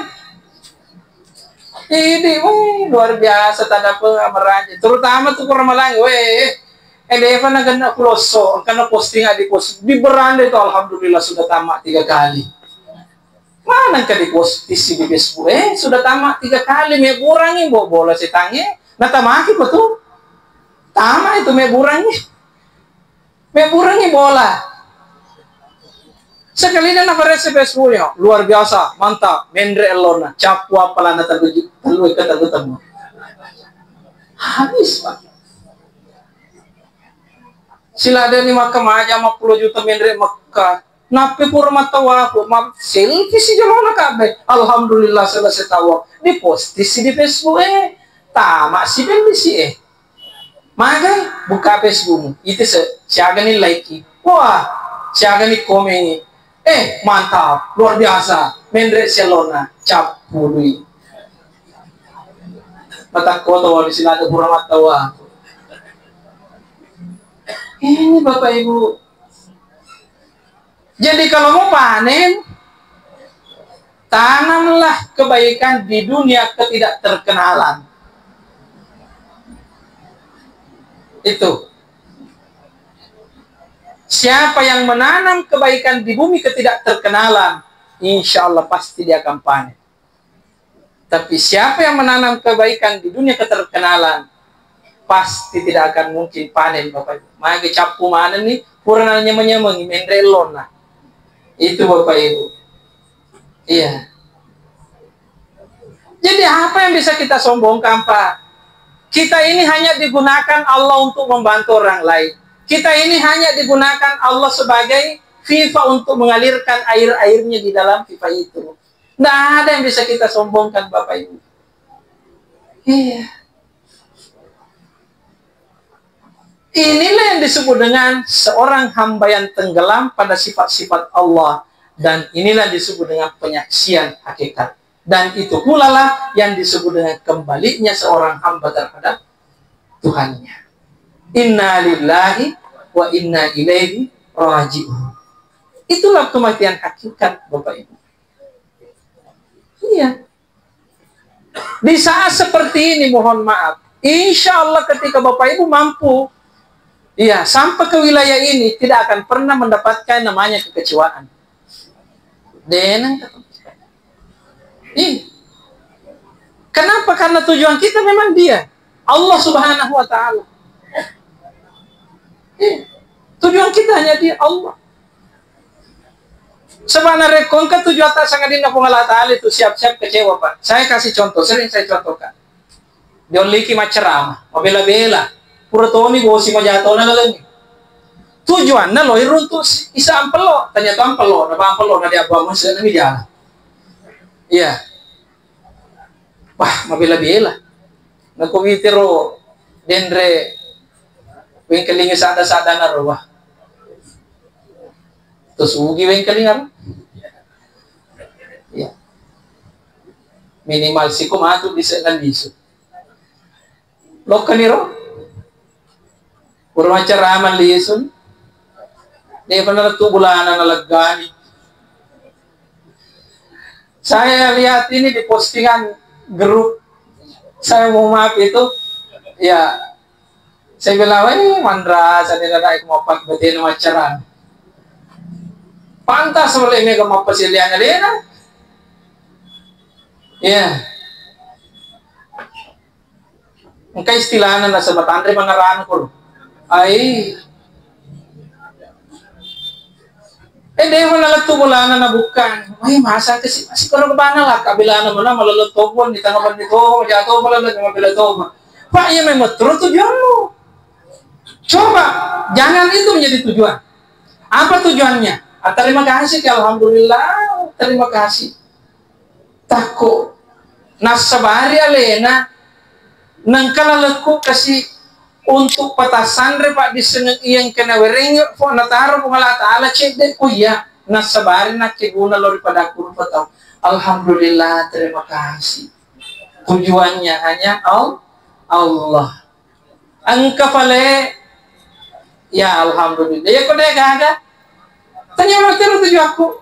Ini, weh, luar biasa tanda pe-, meraja. Terutama tuh Ramalang, weh, eh, Deva na kena kuloso, karena posting di pos, di beranda itu alhamdulillah sudah tamat tiga kali. Mana engka diposting di Facebook? Eh, sudah tamat tiga kali, mebburangi bo-, bola setangnge, natamaki pa tu. Tama itu mebburangi. Mebburangi bola. Sekali dia nafarese Facebooknya, luar biasa, mantap, menre ellona, capu apalana tertuju, telu ke telu temu. Habis, Pak. Sila ada ni maka maja lima puluh juta menre Mekah. Nappi pura mattawafu, ma-, selfie si jolona kabbe. Alhamdulillah, selesai tawaf. Diposting si di Facebook, eh. Tama si belli si, eh. Magai, buka Facebookmu. Itu se-, siaga ni like-i. Wah, siaga ni komen-i. Eh, mantap, luar biasa. Menre' sialona, cappului. Matakkoto wali silaga pura mattawa. Ini Bapak Ibu. Jadi kalau mau panen, tanamlah kebaikan di dunia ketidakterkenalan. Itu. Siapa yang menanam kebaikan di bumi ketidakterkenalan, insya Allah pasti dia akan panen. Tapi siapa yang menanam kebaikan di dunia keterkenalan, pasti tidak akan mungkin panen, Bapak Ibu. Magi cappu manenni, pura nanyameng-nyameng, menre' ellonna. Itu, Bapak Ibu. Iya. Jadi apa yang bisa kita sombongkan, Pak? Kita ini hanya digunakan Allah untuk membantu orang lain. Kita ini hanya digunakan Allah sebagai pipa untuk mengalirkan air-airnya di dalam pipa itu. Nggak ada yang bisa kita sombongkan, Bapak Ibu. Iya. Inilah yang disebut dengan seorang hamba yang tenggelam pada sifat-sifat Allah. Dan inilah disebut dengan penyaksian hakikat. Dan itu pulalah yang disebut dengan kembalinya seorang hamba terhadap Tuhannya. Inna lillahi wa inna ilaihi raji'un. Itulah kematian hakikat, Bapak Ibu. Iya. Di saat seperti ini, mohon maaf, insya Allah ketika Bapak Ibu mampu, iya, sampai ke wilayah ini, tidak akan pernah mendapatkan namanya kekecewaan. Deneng. Ih. Kenapa? Karena tujuan kita memang Dia, Allah Subhanahu wa Ta'ala. Ih. Tujuan kita hanya Dia, Allah. Sebab narekko engka tujuatta sangadinna Puang Allah Ta'ala itu siap-siap kecewa, Pak. Saya kasih contoh, sering saya contohkan. Diolliki maccarama, mabela-bela. Pura toni bosi majatona lalengngi. Tujuanna loi runtu' si-, isa ampello, tanya tu ampello, na ampello na diabba musi na mi diala. Iya. Wah, mabela-bela. Nako mitiro denre wengkalinga sada-sada naro, wah. Terus ugi wengkalinga. Iya. Minimal siko matu di se'na lisu. Lokkaniro? Pura maccarama lisu. De'pa nalettu bulana naleggani. Saya lihat ini di postingan grup. Saya mau maaf itu, ya, saya bilang, "Eh, manrasa ni dadai ko mappabbetena maccarama." Pantas oleh mega mappasilian alena. Ya. Engka istilahna nasaba tanre manarangkul. Ai. Eh, de'mo nalettu bolana nabukkang. Ai, masa kasi, asi koro bana lah, kabilana mana malolo tobon di tengah bandi to, jatuh malolo di mabela to. Pak, iya memang terus tujuanmu. Coba, jangan itu menjadi tujuan. Apa tujuannya? Ah, terima kasih, alhamdulillah, terima kasih. Takko nassabari alena, nengka lalekku kasi untuk patassanre paddissengeng iya engka nawerengnge, nataro Puang Allah Ta'ala cedde ku iya, nassabari nakkeguna lao ri padakku rupa tau. Alhamdulillah, terima kasih. Tujuannya hanya Al-, Allah. Engka pale, ya alhamdulillah. Ya ko de gaga. Tanya matero tujuakku.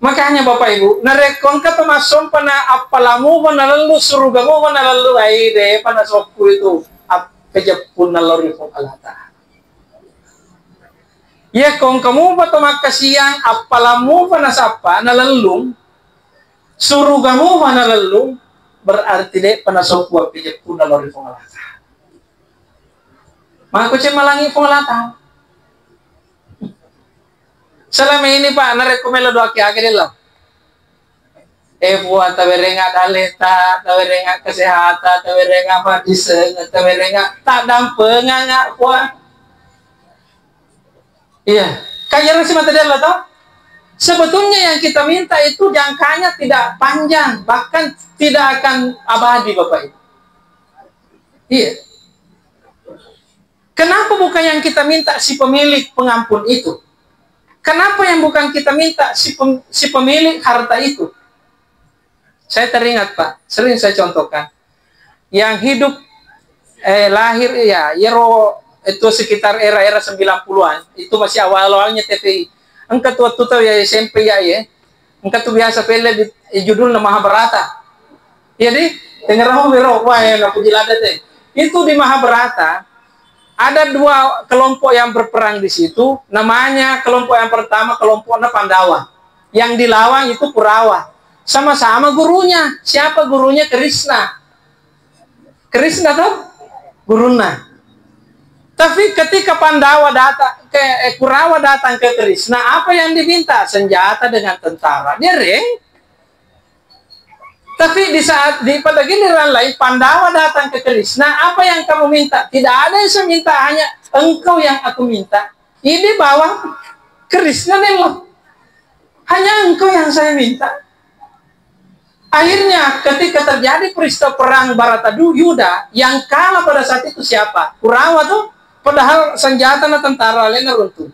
Makanya Bapak Ibu, narekko engka to massompa na appalamu fa nalellu, surugamu fa nalellu, ai, de'pa nasokku itu appejeppunna lao ri Puang Allah Ta'ala. Iya ko engka mupa to makkasiang, appalamu fa nasappa nalellung, surugamu fa nalellung, berarti de'pa nasokku appejeppunna lao ri Puang Allah Ta'ala. Mako cemmalangi Puang Allah Ta'ala. Selama ini, Pak, narekko melo doa ki aga della. Eh, Puang, tawerenga daleta, tawerenga kesehatan, tawerenga paddisengeng, tawerenga taddampenganga, Puang. Iya, kayareng si mata della to. Sebetulnya yang kita minta itu jangkanya tidak panjang, bahkan tidak akan abadi, Bapak Ibu. Iya. Kenapa bukan yang kita minta si pemilik pengampun itu? Kenapa yang bukan kita minta si, pem, si pemilik harta itu? Saya teringat, Pak, sering saya contohkan. Yang hidup, eh, lahir, ya, yero itu sekitar era-era sembilan puluhan, itu masih awal-awalnya T V I. Engka tu waktu tau ya S M P ya, ya. Engka tu biasa pelle di, eh, judulnya Mahabharata. Jadi, dengar aku biro, wah, ya, aku jilat deh. Itu di Mahabharata, ada dua kelompok yang berperang di situ. Namanya kelompok yang pertama, kelompoknya Pandawa. Yang dilawan itu Kurawa. Sama-sama gurunya. Siapa gurunya? Krishna. Krishna tuh guruna. Tapi ketika Pandawa datang ke, eh, Kurawa datang ke Krishna, apa yang diminta? Senjata dengan tentara. Dia reng. Tapi di saat, di pada giliran lain, Pandawa datang ke Krishna, apa yang kamu minta? Tidak ada yang saya minta, hanya engkau yang aku minta. Ini bahwa Krishna nih loh. Hanya engkau yang saya minta. Akhirnya, ketika terjadi peristiwa perang Barata du-, Yuda, yang kalah pada saat itu siapa? Kurawa tuh. Padahal senjata na tentara lainnya runtuh.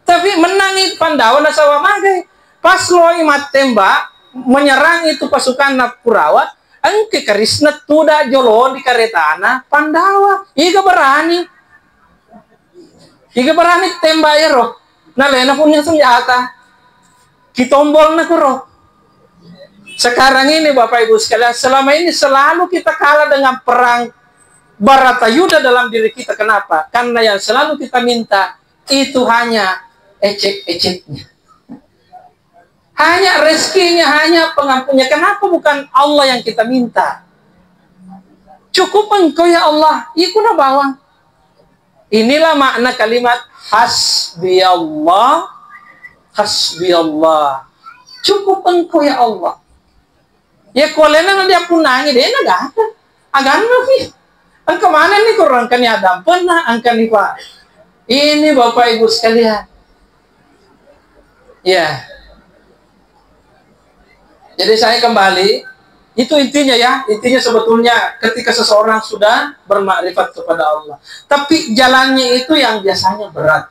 Tapi menangi Pandawa nasaba magai. Pas loi mattembak, menyerang itu pasukan Kurawa, engke Krishna tuda jolo di karetana Pandawa. Iga berani. Iga berani tembak ero. Nalena punya senjata. Kitombolna kuro. Sekarang ini, Bapak Ibu sekalian, selama ini selalu kita kalah dengan perang Baratayuda dalam diri kita. Kenapa? Karena yang selalu kita minta itu hanya ecek-eceknya. Hanya rezekinya, hanya pengampunnya. Kenapa bukan Allah yang kita minta? Cukup engkau ya Allah, iku na bawang. Inilah makna kalimat hasbi Allah, hasbi Allah. Cukup engkau ya Allah. Ya kualena na diappunnangi, dena gata. Aganna pi. Engka manenni kurang kani adampenna, engkani pa. Ini Bapak Ibu sekalian. Ya. Jadi saya kembali, itu intinya ya, intinya sebetulnya ketika seseorang sudah bermakrifat kepada Allah. Tapi jalannya itu yang biasanya berat.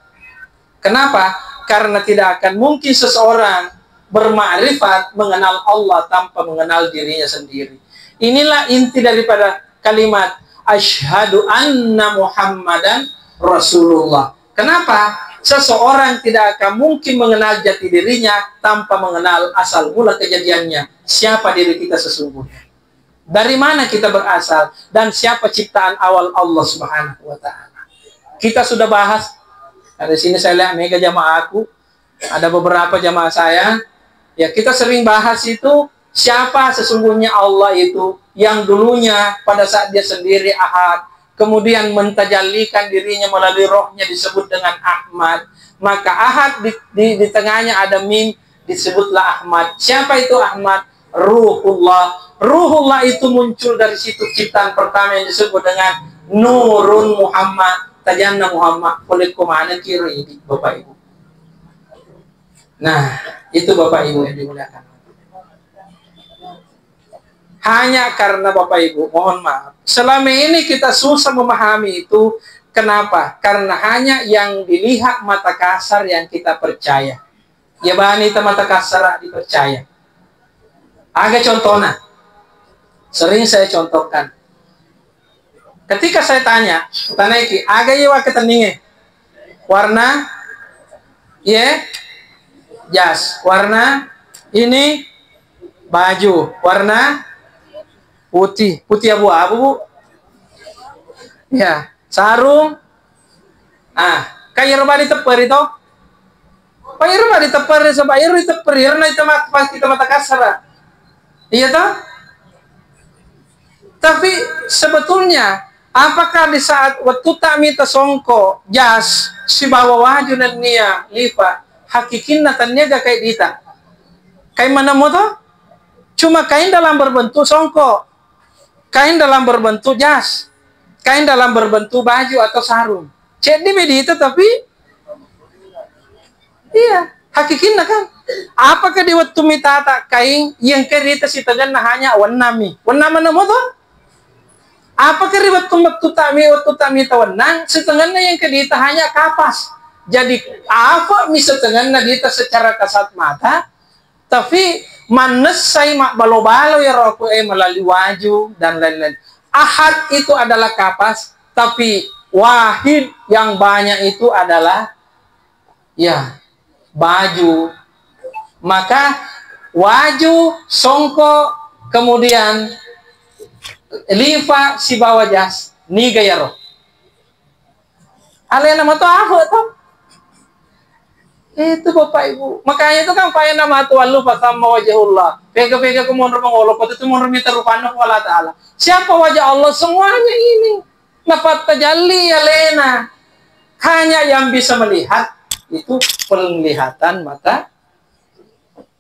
Kenapa? Karena tidak akan mungkin seseorang bermakrifat mengenal Allah tanpa mengenal dirinya sendiri. Inilah inti daripada kalimat asyhadu anna Muhammadan Rasulullah. Kenapa? Seseorang tidak akan mungkin mengenal jati dirinya tanpa mengenal asal mula kejadiannya, siapa diri kita sesungguhnya. Dari mana kita berasal dan siapa ciptaan awal Allah Subhanahu wa Ta'ala. Kita sudah bahas, dari sini saya lihat mega jamaahku, ada beberapa jamaah saya, ya, kita sering bahas itu, siapa sesungguhnya Allah itu, yang dulunya pada saat dia sendiri Ahad, kemudian mentajallikan dirinya melalui rohnya disebut dengan Ahmad. Maka Ahad di, di, di tengahnya ada mim, disebutlah Ahmad. Siapa itu Ahmad? Ruhullah. Ruhullah itu muncul dari situ, ciptaan pertama yang disebut dengan Nurun Muhammad. Tajanna Muhammad, boleh kemana kira ini, Bapak Ibu? Nah, itu Bapak Ibu yang dimuliakan. Hanya karena Bapak Ibu, mohon maaf, selama ini kita susah memahami itu. Kenapa? Karena hanya yang dilihat mata kasar yang kita percaya. Ya bani ta mata kasar dipercaya. Aga contohnya? Sering saya contohkan. Ketika saya tanya, tanaiki, aga iya waketenninge? Warna, ye, jas. Warna ini baju. Warna putih. Putih abu-abu, Bu. Ya, sarung. Ah, kan iyaro bani tepperi to? Pak, iyaro bani tepperi, sebab iyaro tepperi, iyaro na ita mat-, pasti ita mata kasara. Iya toh? Tapi sebetulnya, apakah di saat wettu ta mita songko, jas, sibawa waju nennia lipa, hakikinna tenniaga kain dita? Kain maneng mo toh? Cuma kain dalam berbentuk songko, kain dalam berbentuk jas, kain dalam berbentuk baju atau sarung. Ceddi mi dita, tapi iya, hakikinna kan. Apakah di wettu mitata kain yang kerita sitengenna hanya wennami? Wennang maneng mo toh? Apakah di wettu, wettu ta mi, wettu ta mita wennang, sitengenna yang kedita hanya kapas? Jadi, apa mi setengenna dita secara kasat mata, tapi mannessai mabbalo-balo iyaro aku, eh, melalui waju dan lain-lain. Ahad itu adalah kapas, tapi wahid yang banyak itu adalah, ya, baju. Maka waju, songko, kemudian lifa sibawa jas, niga iyaro. Alena mato afe to. Itu Bapak Ibu. Makanya itu kan fa inna ma tuwallu fa tsamma wajhullah. Pega-pega ko monro mangolo, ko tu monro mita rupanna Puang Allah Ta'ala. Siapa wajah Allah? Semuanya ini. Napattajalli alena. Hanya yang bisa melihat itu penglihatan mata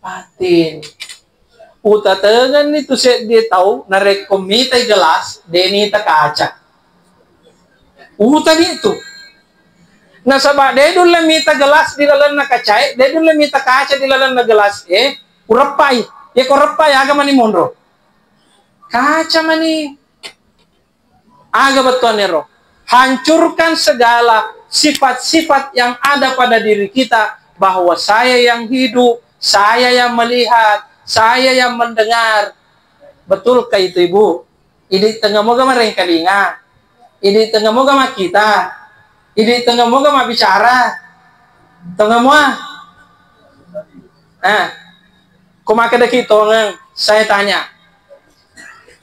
batin. Utatengenni tu seddie tau narekko mitai gelas, de nita kaca. Utani tu. Nasaba de dulle mita gelas di lalenna kacae, de dulle mita kaca di lalenna gelas e, ureppai. Yeko reppai, aga mani monro? Kaca mani. Aga bettuanna ero? Hancurkan segala sifat-sifat yang ada pada diri kita, bahwa saya yang hidup, saya yang melihat, saya yang mendengar. Betulkah itu, Ibu? Idi tengnga moga marengkalinga, idi tengnga moga makkita, idi tengnga moga mabbicara. Tengnga mua. Nah, ko makkedaki tongeng, saya tanya,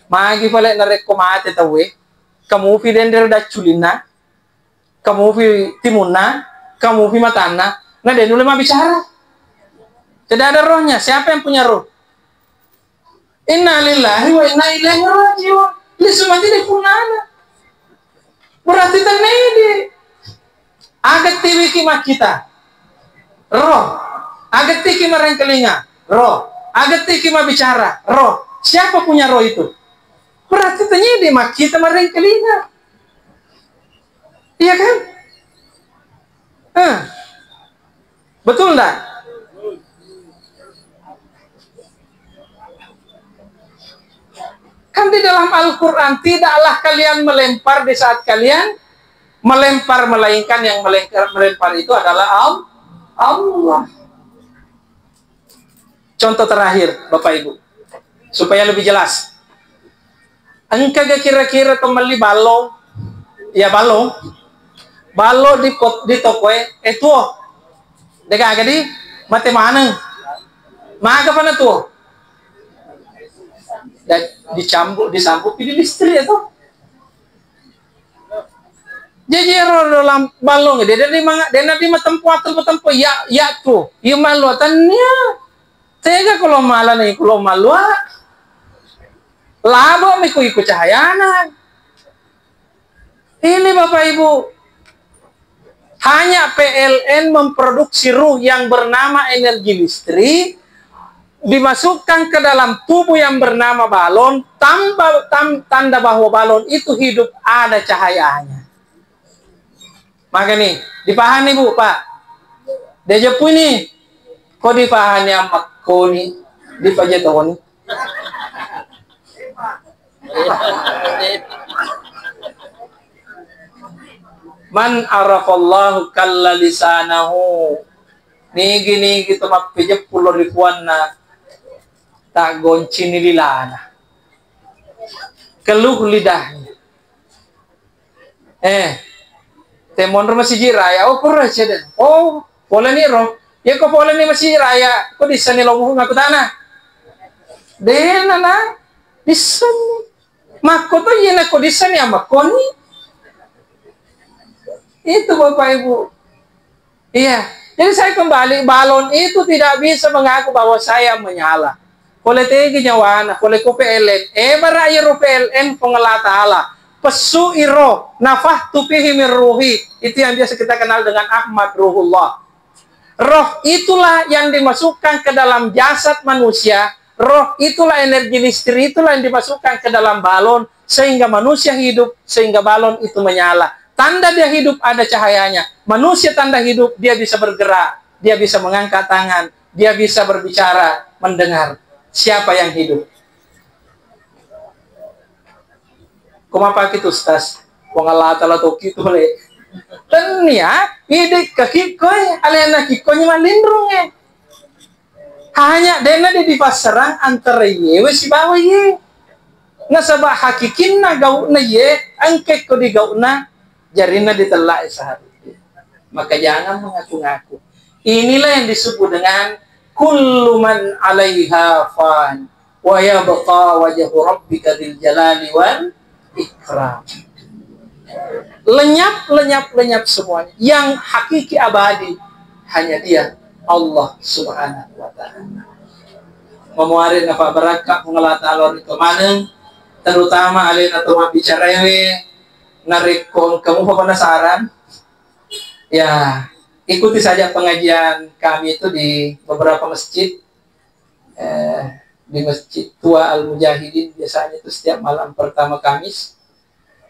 magi pale narekko mate tauwe, kamupi denre dacculinna, kamupi timunna, kamupi matanna, na de nulle mabbicara. Tidak ada rohnya. Siapa yang punya roh? Inna lillahi wa inna ilaihi rajiun. Lisu mati de punnana. Berarti tenede. Aga tiwiki makkita? Roh. Aga tiki marengkalinga? Roh. Aga tiki mabbicara? Roh. Siapa punya roh itu? Berarti tenede makkita marengkalinga. Iya kan? Eh. Betul ndak? Kan di dalam Al-Quran, tidaklah kalian melempar di saat kalian melempar, melainkan yang melengkar-, melempar itu adalah Al-, Allah. Contoh terakhir, Bapak Ibu, supaya lebih jelas. Engkaga kira-kira to melli ballong? Ya, ballong. Ballong di kot-, di tokoe, eh, tuo. Degaga di mate maneng. Maga pana tuo? Da-, dicambuk, disambuk di listrik ya to. Jaji ero dalam ballong, de, de, de, manga-, de, de, matempo, matempo, ya, ya tu. Iya malua tania. Tega kalau malani, kalau malua. Labo mi ku iko cahayana. Ini Bapak Ibu, hanya P L N memproduksi ruh yang bernama energi listrik, dimasukkan ke dalam tubuh yang bernama balon, tambah, tam-, tanda bahwa balon itu hidup, ada cahayanya. Makanya, dipahami, Bu, Pak? Diajak puni. Ko dipahami ammakkoni, dipajatoni. Man arafallahu kalla lisanahu. Nigi-nigi to mappejeppu lao ri puanna, taggoncini lilana. Keluh lidahnya. Eh, te monro masiji raya, oh, pura cede. Oh, poleni ro. Iya ko poleni masiji raya, ko dissani lo muhu makutana. Dena na, dissani. Makko to iya na ko dissani amakkoni. Itu Bapak Ibu. Iya. Jadi saya kembali, balon itu tidak bisa mengaku bahwa saya menyala. Pole tegi nyawana, pole ko P L N. Eh, bara iyaro P L N Puang Allah Ta'ala. Pessu iro, nafakhtu fihi min ruhi. Itu yang biasa kita kenal dengan Ahmad Ruhullah. Roh itulah yang dimasukkan ke dalam jasad manusia. Roh itulah, energi listrik itulah yang dimasukkan ke dalam balon, sehingga manusia hidup, sehingga balon itu menyala. Tanda dia hidup ada cahayanya. Manusia tanda hidup, dia bisa bergerak, dia bisa mengangkat tangan, dia bisa berbicara, mendengar. Siapa yang hidup? Ko mapaki tu, Ustaz? Puang Allah Ta'ala toki tu le. Tennia, idi' kakikkoe, alena kikkoe mallinrungnge. Hanya dena de dipassarang antara iyewe sibawa iye. Nasaba hakikinna gau'na iye, engkekko di gau'na, jarinna ditellae sehari. Maka jangan mengaku-ngaku. Inilah yang disebut dengan kullu man alaiha fan wa yabqa wajhu rabbika dzil jalali wal ikram. Lenyap, lenyap, lenyap semuanya. Yang hakiki abadi hanya Dia, Allah Subhanahu wa Ta'ala. Mamuare napabarakka Puang Allah Ta'ala ri kemaneng, terutama alena to mabbicaraewe, narekko engka mupa penasaran, ya, ikuti saja pengajian kami itu di beberapa masjid, eh, di Masjid Tua Al Mujahidin biasanya itu setiap malam pertama Kamis.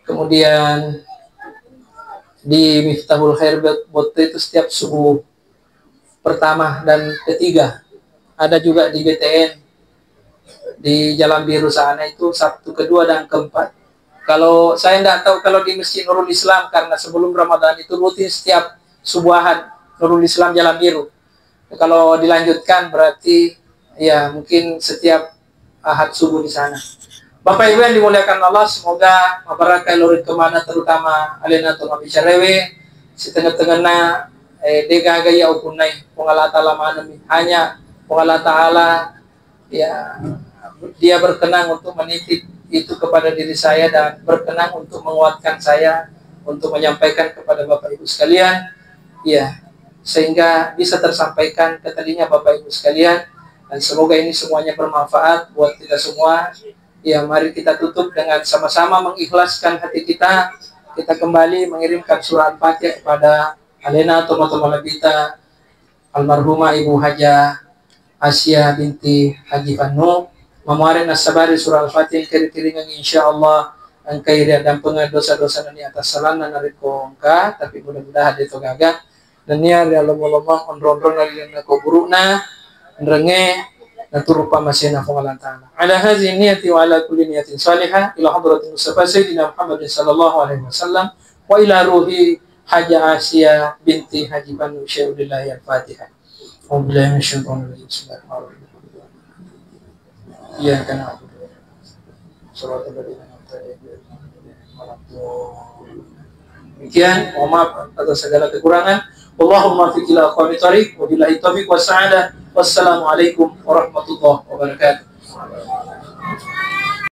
Kemudian di Miftahul Khair Bot-, Botte itu setiap subuh pertama dan ketiga. Ada juga di B T N di Jalan Biru sana itu Sabtu kedua dan keempat. Kalau saya nggak tahu kalau di Masjid Nurul Islam, karena sebelum Ramadan itu rutin setiap subuh Ahad Nurul Islam Jalan Biru. Kalau dilanjutkan berarti ya mungkin setiap Ahad subuh di sana. Bapak Ibu yang dimuliakan Allah, semoga mabarakka lao ri kemaneng, terutama alena to mabbicaraewe, sitengah-tengahna, eh, de gaga iya upunnai, Puang Allah Ta'ala manengmi. Hanya Puang Allah Ta'ala, ya, Dia berkenan untuk menitip itu kepada diri saya dan berkenan untuk menguatkan saya untuk menyampaikan kepada Bapak Ibu sekalian, ya, sehingga bisa tersampaikan ke telinga Bapak Ibu sekalian. Dan semoga ini semuanya bermanfaat buat kita semua. Ya, mari kita tutup dengan sama-sama mengikhlaskan hati kita. Kita kembali mengirimkan surah Al-Fatihah kepada alena tomatoa malebbi'ta, almarhumah Ibu Haja Asia binti Haji Fannu. Mamuare nassabari surah Al-Fatihah kiri-kiringengngi, insyaallah engkai riaddampengeng dosa-dosa nennia atassalanna narekko engka, tapi mudah-mudahan de to gaga. Nennia rialomong-lomong onrong-onrong ri lalenna kuburu'na, enrengnge naturu pammasena Puang Allah Ta'ala. Ala hazihi niyati wa ala kulli niyatin salihah ila hadratin Mustafa Sayyidina Muhammadin sallallahu alaihi wasallam wa ila ruhi Haja Asia binti Haji Fannu Syai'ulillahi. Al-Fatihah. A'udzubillahi minasyaitonir rajim. Bismillahirrahmanirrahim. Iyyaka na'budu wa iyyaka nasta'in. Shiratal ladzina an'amta 'alaihim ghairil maghdubi 'alaihim waladdallin. Demikian, mohon maaf atas segala kekurangan. Allahumma fiq ila aqwamit thariq, wabillahi taufiq wassa'adah. Wassalamualaikum warahmatullahi wabarakatuh.